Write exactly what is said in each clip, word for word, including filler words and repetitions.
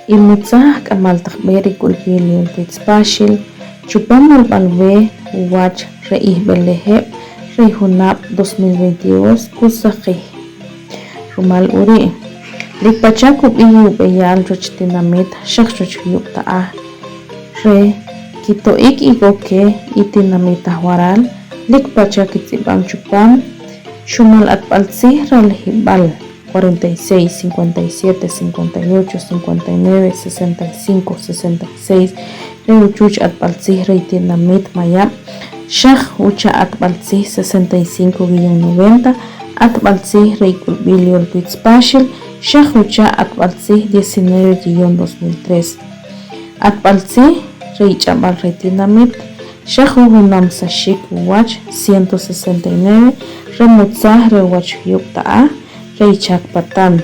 Imutzaj k'amal taq b'e ri k'ulb'il yol ri tzpaxil chupam molb'al we uwach re ijb'elejeb' re junab' dos mil veintidós kusaqij. Rumal uri', lik pacha kub'ij ub'eyal chuwach tinamit xaq chuwach juyub' ta'aj re kito'ik ikoke y tinamit ajwaral lik pacha kitz'ib'am chupam xumal atb'al tzij ralijib'al cuarenta y seis, cincuenta y siete, cincuenta y ocho, cincuenta y nueve, sesenta y cinco, sesenta y seis, re uchuch atb'al tzij re tinamit Mayab', xaq ucha atb'al tzij sesenta y cinco guion noventa, atb'al tzij re k'ulb'il yol twitz paxil, xaq ucha atb'al tzij diecinueve guion dos mil tres. Atb'al tzij re ch'ab'al re tinamit, xaq ujunamsaxik uwach ciento sesenta y nueve, re mutzaj re uwach juyub' ta'aj re chak patan.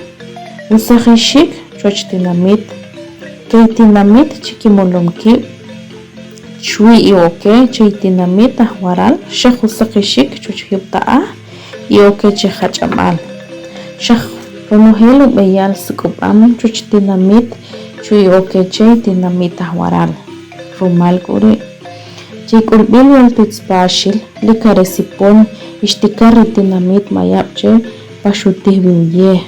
Usaqixik chuwach tinamit, key tinamit chi kimolom kib' chwi y oke che tinamit ajwaral, xaq usaqixik chuwach juyub' ta'aj y oke che jach'ab'al. Xaq ronojel ub'eyal suk'ub'am chuwach tinamit chwi y oke che tinamit ajwaral. Rumal k'u ri', che k'ulb'il yol twitz paxil lik are sipon ixtikar ri tinamit Mayab' che pa xutij wi uye,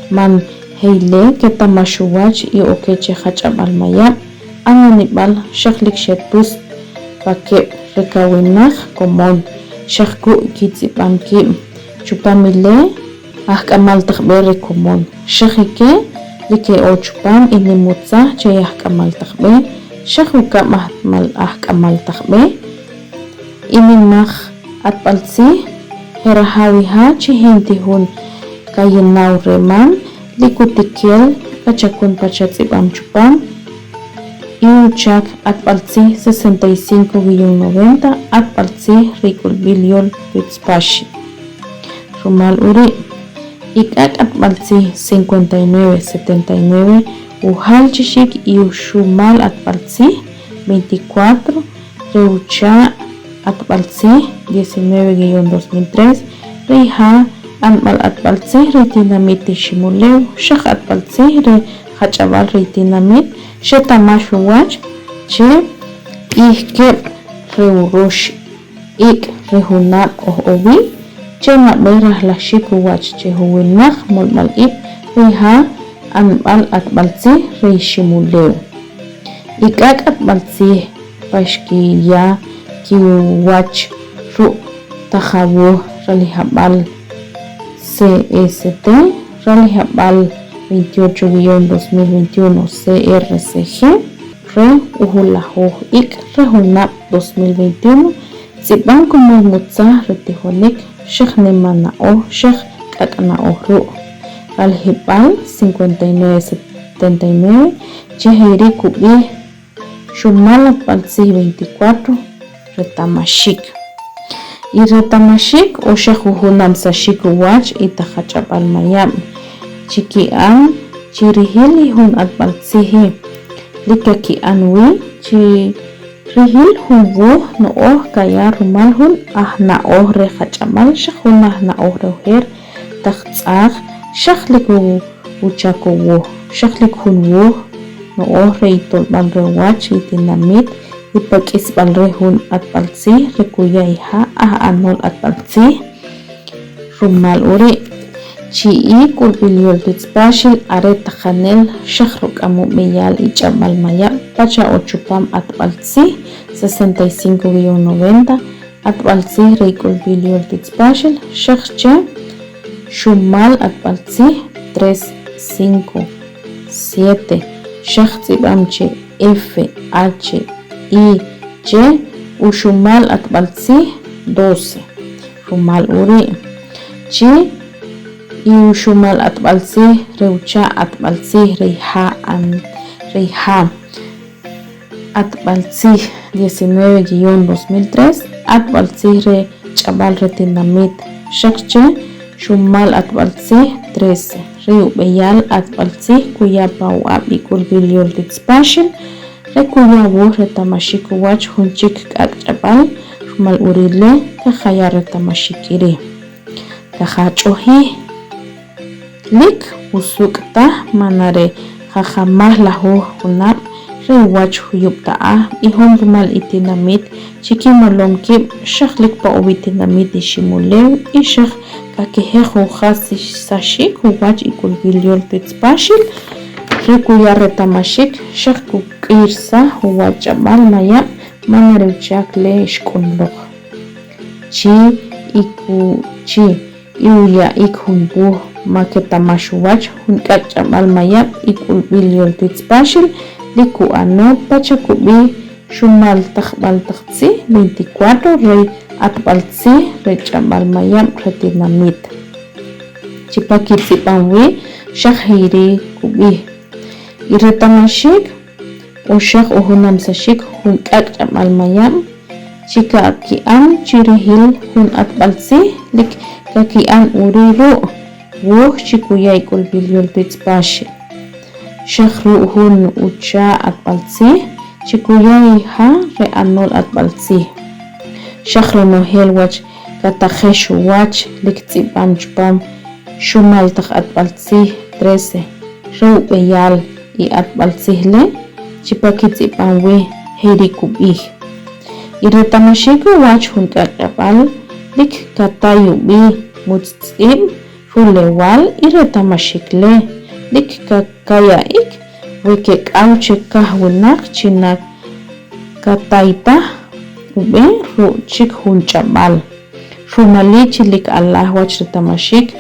man je ile ketamax uwach y oke che jach'ab'al Mayab', anonib'al xaq lik xetus pa keb' re kawinaq komon, xaq ku' kitz'ib'am kib' chupam ile ajk'amal taq b'e re komon, xaq ike lik e o chupam y nimutzaj che ajk'amal taq b'e, xaq ukab' ajmal ajk'amal taq b'e y nimaq atb'al tzij, je rajaw ija chi jinti jun kayinaw re man lik utikel kachakun pacha tz'ib'am chupam y uchak atb'al tzij sesenta y cinco guion noventa, atb'al tzij re k'ulb'il yol twitz paxil. Rumal uri', ik'ak' atb'al tzij cincuenta y nueve setenta y nueve, ujal chixik y uxumal atb'al tzij veinticuatro, re ucha' atb'al tzij diecinueve guion dos mil tres, re ija anb'al atb'al tzij re tinamit Iximulew, xaq atb'al tzij re jach'ab'al re tinamit xetamax uwach che ij keb' re urux ik' re junab' oj owi che nab'e rajlaxik uwach che juwinaq molb'al ib' re ija anb'al atb'al tzij re Iximulew. Ik'ak' atb'al tzij pa xkiya kiwach ruk' tajawuj ralijab'al C S T, ralijab'al veintiocho guion dos mil veintiuno C R C G, re ujulajuj ik' re junab' dos mil veintiuno, tz'ib'am komon mutzaj re tijonik, xaq nimana'oj, xaq k'ak'na'oj ruk'. Ralijib'al cincuenta y nueve setenta y nueve, che je ri' kub'ij, xumal atb'al tzij veinticuatro, retamaxik. Y retamaxik o xaq ujunamsaxik uwach y taq ach'ab'al mayab' chi ki'an chi rijil y jun atb'al tziji, lik kaki'an wi chi rijil jun wuj no'oj kaya rumal jun ajna'oj re jach'ab'al xaq jun ajna'oj re ojer taq tz'aj, xaq lik u- uchak uwuj, xaq lik jun wuj no'oj re itolb'al re uwach ri tinamit y pa k'isb'al re jun atb'al tzij re kuya ija aj anol atb'al tzij. Rumal uri', chi'i k'ulb'il yol twitz paxil are taqanel xaq ruk'am ub'eyal y ch'ab'al mayab' pacha o chupam atb'al tzij sesenta y cinco guion noventa, atb'al tzij re k'ulb'il yol twitz paxil xaq che xumal atb'al tzij tres, cinco, siete, xaq tz'ib'am che F H I che uxumal atb'al tzij doce. Rumal uri', chi y uxumal atb'al tzij re ucha' atb'al tzij re ija an re ija atb'al tzij diecinueve guion dos mil tres, atb'al tzij re ch'ab'al re tinamit xaq che xumal atb'al tzij trece. Re ub'eyal atb'al tzij kuya pa uq'ab' ik'ulb'il yol twitz paxil re kuya wuj retamaxik uwach jun chik k'ak' ch'ab'al, rumal uri' le kajaya retamaxik iri'. Kajach'oji lik usuk' taj, man are Qajamaj lajuj junab' re uwach juyub' ta'aj b'ijom rumal i tinamit chi kimolom kib' xaq lik pa uwi tinamit Iximulew y xaq kakijeq ujasisaxik uwach i k'ulb'il yol twitz Paxil re kuya retamaxik xaq kuk'irsaj uwach ch'ab'al mayab' man are uchak le xk'un loq. Chi y kuchi y uya'ik jun wuj ma ketamax uwach jun k'ak' ch'ab'al mayab' y k'ulb'il yol twitz Paxil lik ku'ano pacha kub'ij xumal taqb'al taq tzij veinticuatro re atb'al tzij re ch'ab'al mayab' re tinamit chi pa kitz'ib'an wi xaq jeri kub'ij y retamaxik o xaq ujunamsaxik jun k'ak' ch'ab'al mayab' chi kaki'an chi rijil jun atb'al tzij lik kaki'an uri ru' wuj chi kuya ik'ulb'il yol twitz Paxil. Xaq ru' jun ucha' atb'al tzij chi kuya ija re anol atb'al tzij. Xaq ronojel wach kataqex uwach lik tz'ib'am chupam xumal taq atb'al tzij trece re ub'eyal y atb'al tzij le chi pa kitz'ib'am wi jeri kub'ij y retamaxik uwach jun k'ak' ch'ab'al lik katay ub'i mutz tz'ib' rulewal y retamaxik le lik kakaya'ik we kek'aw che kaj winaq chi na kataytaj ub'e ru' chik jun ch'ab'al. Rumal li' chi lik alaj wach retamaxik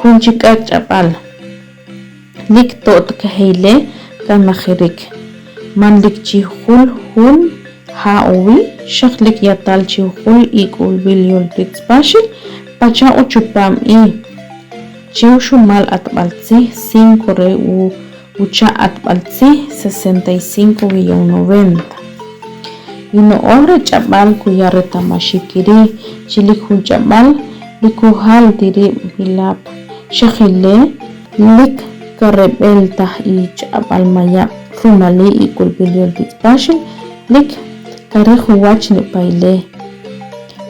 jun chi k'ak' ch'ab'al lik to't kaje ile kanajirik man lik chi jul jun ja uwi xaq lik yatal chi jul ik'ulb'il yol twitz Paxil pacha o chupam i chi uxumal atb'al tzij cinco re u ucha' atb'al tzij sesenta y cinco guion noventa. Y no'oj re ch'ab'al kuya retamaxik iri chi lik jun ch'ab'al lik kujal ti rib' jilab' xaq ile lik kareb'eltaj i ch'ab'al mayab' rumal li' ik'ulb'il yol twitz Paxil lik karij uwach nipa ile.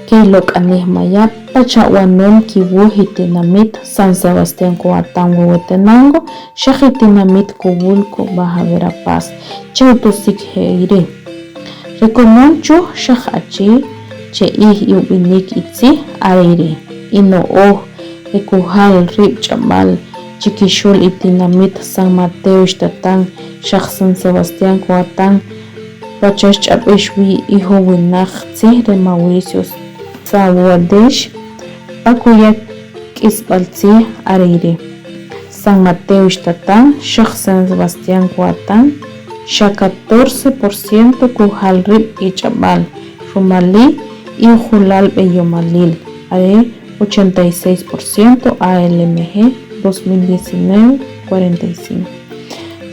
Ke'ilok'anej mayab' pacha' u'anom kiwuj i tinamit San Sebastián Coatán, Huehuetenango xaq i tinamit Coibulco, Baja Verapaz che utusik je iri'. Re komon chuj xaq achi che ij i ub'inik i tzij are iri'. I no'oj re kujal rib' ch'ab'al chikixol i tinamit San Mateo Ixtatán xaq San Sebastián Coatán pacha xch'ab'ex wi i jowinaq tzij re Mauricio Sawadesh pa kuya k'isb'al tzij are iri'. San Mateo Ixtatán xaq San Sebastián Coatán xa catorce por ciento kujal rib' i ch'ab'al rumal li' i ujulal b'eyomalil are ochenta y seis por ciento A L M G dos mil diecinueve cuarenta y cinco.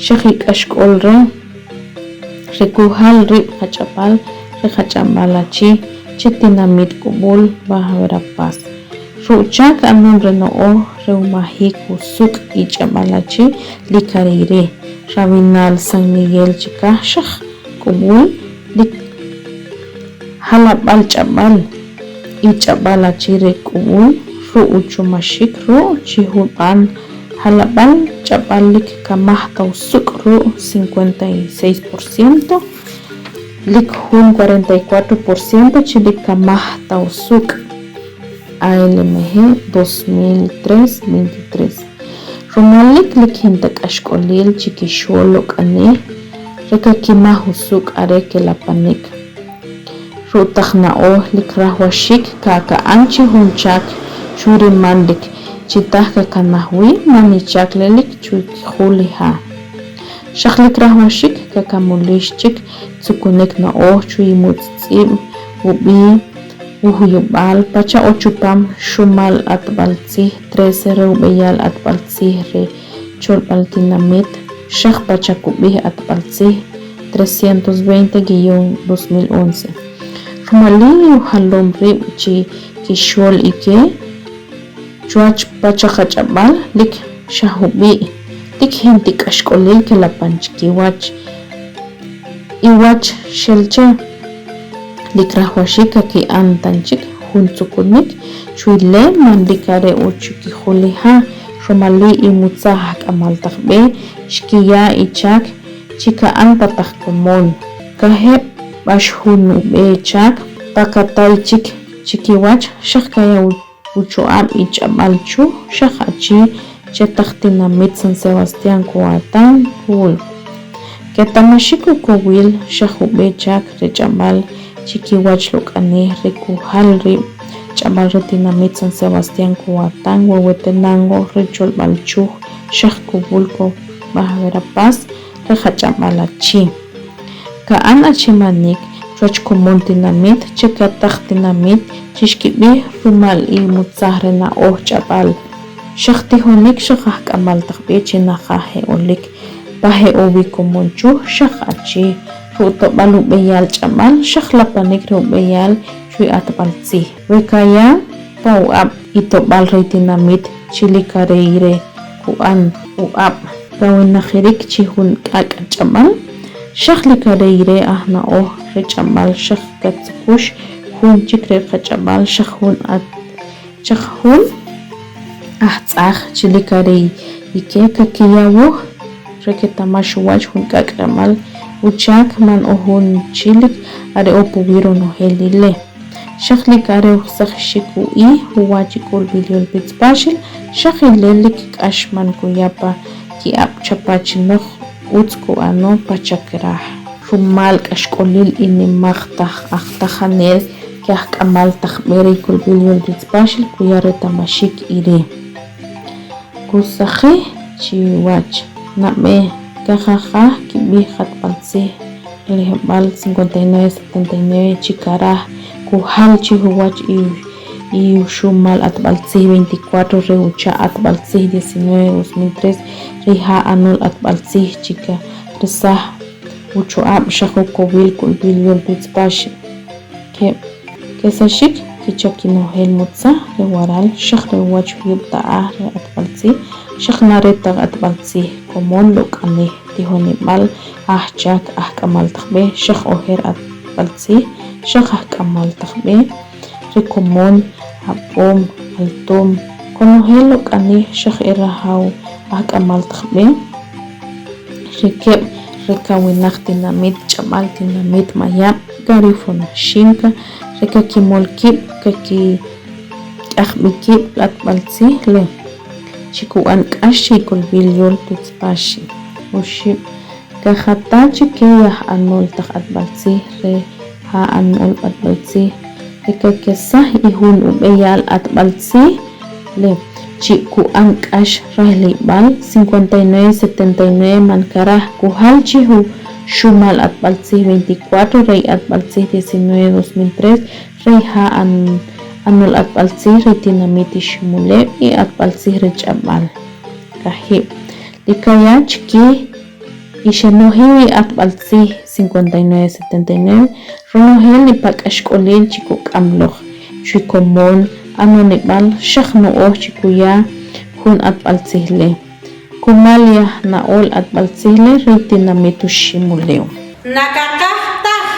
Xaq i k'axk'ol re re kujal rib' qach'ab'al re qach'ab'al achi che tinamit K'ub'ul, Baja Verapaz. Ru'chak a'nom re no'oj re umajik usuk' i ch'ab'al achi lik are iri', Rabinal San Miguel chikaj xaq K'ub'ul lik jalab'al ch'ab'al i ch'ab'al achi re K'ub'ul ru' uchomaxik ru' chi jub'an jalab'al ch'ab'al lik kamaj ta usuk' ru' cincuenta y seis por ciento, lik jun cuarenta y cuatro por ciento chi lik kamaj ta usuk'. A L M G dos mil tres veintitrés. Rumal lik lik jinta k'axk'olil chikixo'l lok'anej re kakimaj usuk' are kelapanik. Ru'taq na'oj lik rajwaxik kaka'an chi jun chak chwi ri man lik chitaj kakanaj wi man i chak le lik chwi kijul i ja. Xaq lik rajwaxik kakamulix chik tzukunik na'oj chwi i mutz' tz'ib', ub'i, ujuyub'al pacha' o chupam xumal atb'al tzij trece re ub'eyal atb'al tzij re cholb'al tinamit xaq pacha' kub'ij atb'al tzij trescientos veinte guion dos mil once. Rumal li' ujalom rib' chi kixol ike chwach pacha' qach'ab'al lik xa jub'i' lik jinti k'axk'olil kelapan chikiwach iwach xel che. Lik rajwaxik kaki'an tanchik jun tzukunik chwi le man lik are' uchikijul i ja Rumal ri' imutzaj aj k'amal taq b'e xkiya ichak chi ka'an pa taq komon. Kajeb' b'ax jun ub'e chak pa katay chik chikiwach, xaq kaya uchuq'ab' ich'ab'al chuj, xaq achi che taq tinamit San Sebastián Coatán, Jul. Ketamaxik ukowil xaq ub'e chak re ch'ab'al chikiwach lok'anej re kujal rib' ch'ab'al re tinamit San Sebastián Coatán, Huehuetenango, re Cholb'al Chuj, xaq Cubulco, Baja Verapaz, re jach'ab'al achi. Ka'an achimanik chuwach komon tinamit che kataq tinamit chi xkib'ij rumal imutzaj re na'oj ch'ab'al. Xaq tijonik xaq aj k'amal taq b'e chi naqaj e'olik pa je'owi komon chuj, xaq achi ru'tob'al ub'eyal ch'ab'al, xaq lapanik re ub'eyal chwi atb'al tzij. We kaya pa uq'ab' itob'al re tinamit chi lik are ire ku'an uq'ab' kawinajirik chi jun k'ak' ch'ab'al, xaq lik are ire aj na'oj re ch'ab'al, xaq katzukux jun chik re qach'ab'al, xaq jun at-, xaq jun aj tz'aj chi lik are ike kakiya wuj re ketamax uwach jun k'ak' ch'ab'al uchak, man o jun chi lik are o puwi ronojel ile. Xaq lik are ujsajixik uq'ij uwach i k'ulb'il yol Pitz Paxil, xaq ile lik k'ax man kuya pa kiq'ab' chapachinoq utz ku'ano pacha kraj. Rumal k'axk'olil i nimaq taq ajtajanel ke aj k'amal taq b'e re k'ulb'il yol Pitz Paxil kuya reta'maxik ire. Kusajij chiwach. Nab'e kajajaj kib'ij q'atb'al tzij relejenb'al cincuenta y nueve setenta y nueve chi karaj kujal chi uwach i, i uxumal q'atb'al tzij veinticuatro re ucha' q'atb'al tzij diecinueve dos mil tres, ri ja anol q'atb'al tzij chi karesaj uchuq'ab' xaq ukowil k'ulb'il yol Pitz Paxil. Keb'. Kesaxik kichakinojel mutzaj re waral, xaq re uwach juyub' ta'aj re q'atb'al tzij, xaq na re taq q'atb'al tzij komon, lok'anej, tijonib'al, aj chak, aj k'amal taq b'e, xaq ojer q'atb'al tzij, xaq aj k'amal taq b'e, re komon, ab'om, altom, konojel lok'anej, xaq e rajaw aj k'amal taq b'e, re keb' re kawinaq tinamit, ch'ab'al tinamit, mayab', Garifuna, Xinka, re kakimol kib', kakik'aq b'i kib' q'atb'al tzij le chi ku'an k'ax che k'ulb'il yol Pitz Paxil. Oxib'. Kajata' chike yaj anol taq q'atb'al tzij re ja anol q'atb'al tzij re kakesaj i jun ub'eyal q'atb'al tzij le chi ku'an k'ax rajlib'al cincuenta y nueve setenta y nueve, man karaj kujal chi uxumal q'atb'al tzij veinticuatro re q'atb'al tzij diecinueve dos mil tres re ja an-, anol q'atb'al tzij re tinamit Iximulew y q'atb'al tzij re ch'ab'al. Kajib'. Lik kaya chike ixenojiw y q'atb'al tzij cincuenta y nueve setenta y nueve, ronojel ri pa k'axk'olil chi kuk'am loq chwi komon, anonib'al, xaq no'oj chi kuya jun q'atb'al tzij le. Kumal yaj na'ol q'atb'al tzij le ri tinamit Uximulew. Na kaqaj taj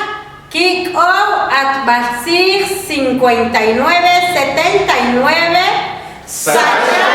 kik'ow q'atb'al tzij cincuenta y nueve setenta y nueve, Sachal.